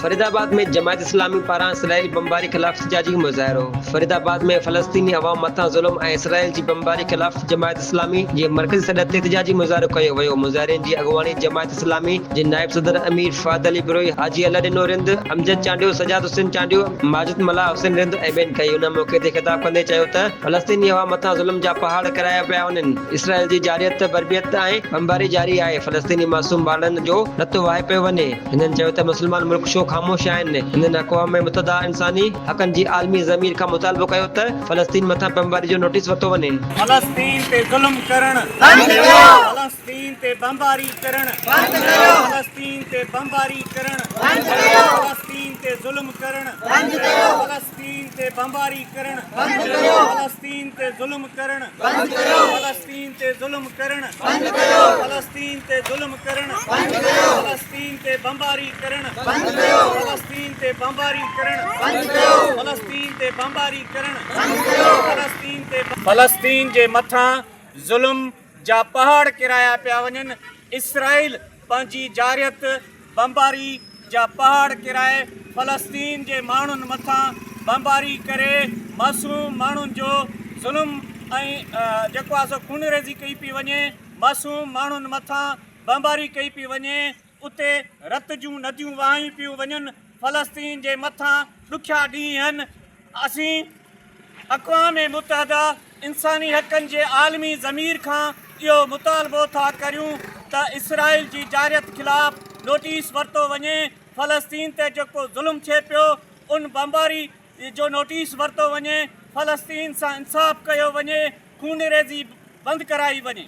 فريدآباد ۾ جماعت اسلامي پاران اسرائيلي بمباري خلاف احتجاجي مظاهرو فريدآباد ۾ فلسطيني عوام مٿان ظلم ۽ اسرائيل جي بمباري خلاف جماعت اسلامي جي مرڪزي سڏ تي احتجاجي مظاهرو ڪيو ويو مظاهرين جي اڳواڻي جماعت اسلامي جي نائب صدر امير فهد علي بروهي، حاجي الله ڏنو رند، امجد چانڊيو، سجاد حسين چانڊيو، ماجد ملاح، حسين رند ۽ ٻين ڪئي. ان موقعي تي خطاب ڪندي چيو ته فلسطيني عوام مٿان ظلم جا پهاڙ ڪرايا پيا وڃن، اسرائيل جي جارحيت، بربريت ۽ بمباري جاري آهي، فلسطيني معصوم ٻارڙن جو رت وهائي پيو وڃي. هنن چيو ته مسلمان ملڪ ڇو خاموش آهن؟ هنن اقوام متحده انساني حقن جي عالمي ضمير کان مطالبو ڪيو ته فلسطين مٿان بمباري جو نوٽيس ورتو وڃي. فلسطين تي ظلم ڪرڻ بند ڪيو. فلسطين تي بمباري ڪرڻ بند ڪيو. فلسطين تي بمباري ڪرڻ بند ڪيو. فلسطين تي ظلم ڪرڻ بند ڪيو. فلسطين تي بمباري ڪرڻ بند ڪيو. فلسطين تي ظلم ڪرڻ بند ڪيو. فلسطين تي ظلم ڪرڻ بند ڪيو. فلسطين تي ظلم ڪرڻ بند ڪيو. فلسطين تي بمباري ڪرڻ بند ڪيو. فلسطين تي بمباري ڪرڻ بند ڪيو. فلسطين تي بمباري ڪرڻ بند ڪيو. فلسطين تي فلسطين جي مٿان ظلم جا پهاڙ ڪيرايا پيا وڃن، اسرائيل پنهنجي جارحيت بمباري جا پهاڙ ڪيرائي فلسطين جي ماڻهن مٿان بمباري ڪري معصوم ماڻهن جو ظلم ۽ جيڪو آهي سو خونريزي ڪئي پئي وڃي، معصوم ماڻهن مٿان بمباري ڪئي پئي وڃي، اتي رت جون نديون وهايون پيون وڃن، فلسطين جي مٿان ڏکيا ڏينهن آهن، اسين اقوام متحده انساني حقن جي عالمي ضمير کان اهو مطالبو ٿا ڪريون ته اسرائيل جي جارحيت خلاف نوٽيس ورتو وڃي، فلسطين تي جيڪو ظلم ٿئي پيو ان بمباري جو نوٽيس ورتو وڃي، فلسطين سان انصاف ڪيو وڃي، خونريزي بند ڪرائي وڃي.